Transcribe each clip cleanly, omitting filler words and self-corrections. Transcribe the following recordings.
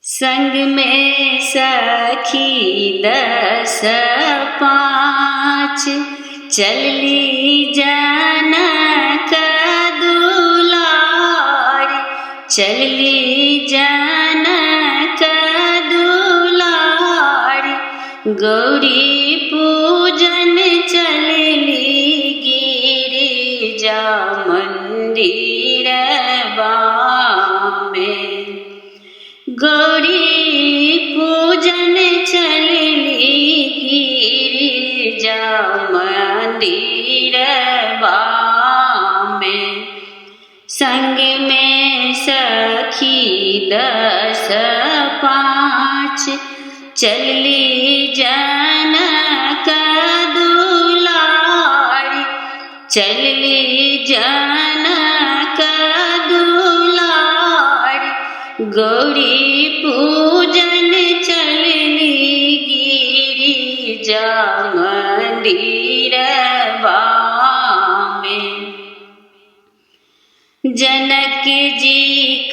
संग में सखी 10 5 चलली जनक दुलारी, चलली जनक दुलारी। गौरी पूजन चलली गिरिजा मंदिरवा में। गौरी पूजन चलली गिरिजा मंदिरवा में। संग में सखी 10 5 चलली जनक दुलारी, चलली जनक दुलारी। गौरी पूजन चलली गिरिजा मंदिरवा में। जनक जी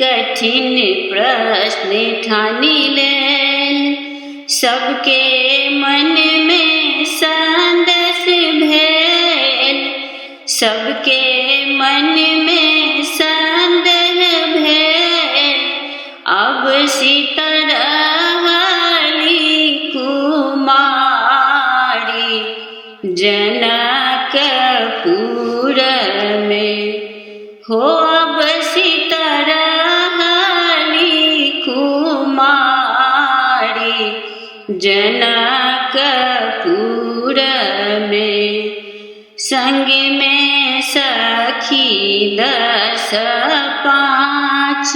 कठिन प्रश्न ठानि लेल, सबके मन में संदेश भेल, सबके मन में संदेह भेल। अब सीता रहली कुमारी जनकपुर में। हो अब सीता रहली कुमारी जनकपुर में। संग में सखी 10 5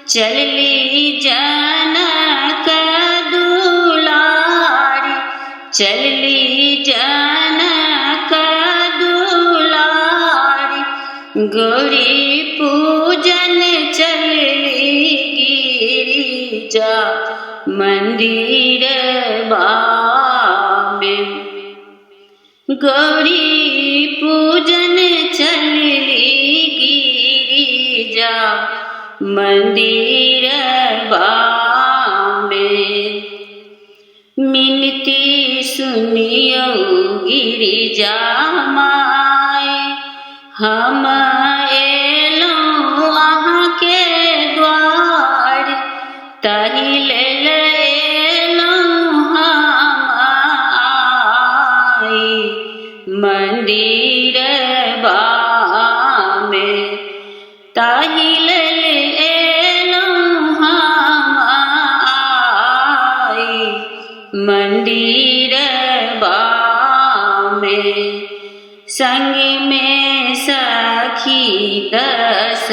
चलली जनक दुलारी, चलली जनक दुलारी। गौरी पूजन चलली गिरिजा मंदिरवा में। गौरी पूजन चलली गिरिजा मंदिरवा में। मिनती सुनियो गिरिजा माय, हम एलहुँ अहाँके द्वार, ताहि लेल एलहुँ हम आइ मंदिरवा में। ताहि लेल एलहुँ हम आइ मंदिरवा में। संग में सखी 10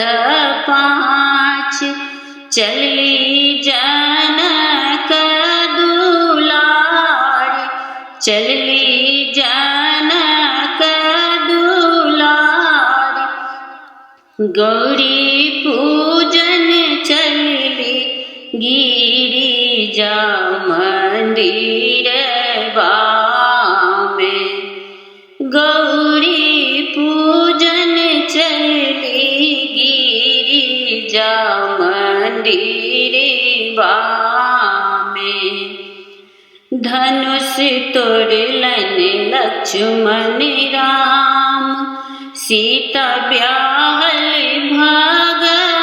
5 चलली जनक दुलारी, चलली जनक दुलारी। गौरी पूजन चलली गिरिजा मंदिरवा में। गौरी पूजन चलली गिरिजा मंदिरवा में। धनुष तोड़लनि लक्ष्मण राम, सीता ब्याहल भगवान।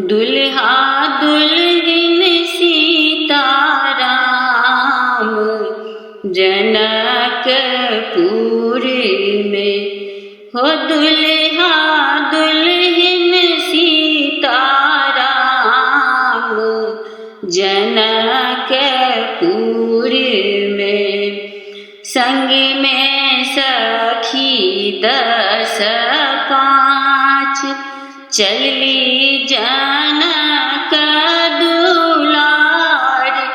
दुल्हा दुल्हिन सीता राम जनकपुर में। हो दुल्हा दुल्हिन सीता राम जनकपुर में। संग में सखी 10 5 चलली जनक दुलारी,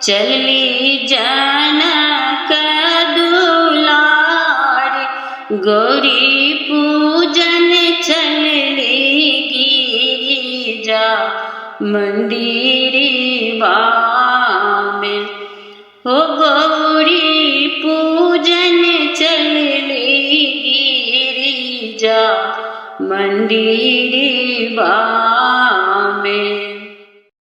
चलली जनक दुलारी। गौरी पूजन चलली गिरिजा मंदिरवा में। हो गौरी पूजन चलली गिरिजा मंदिरवा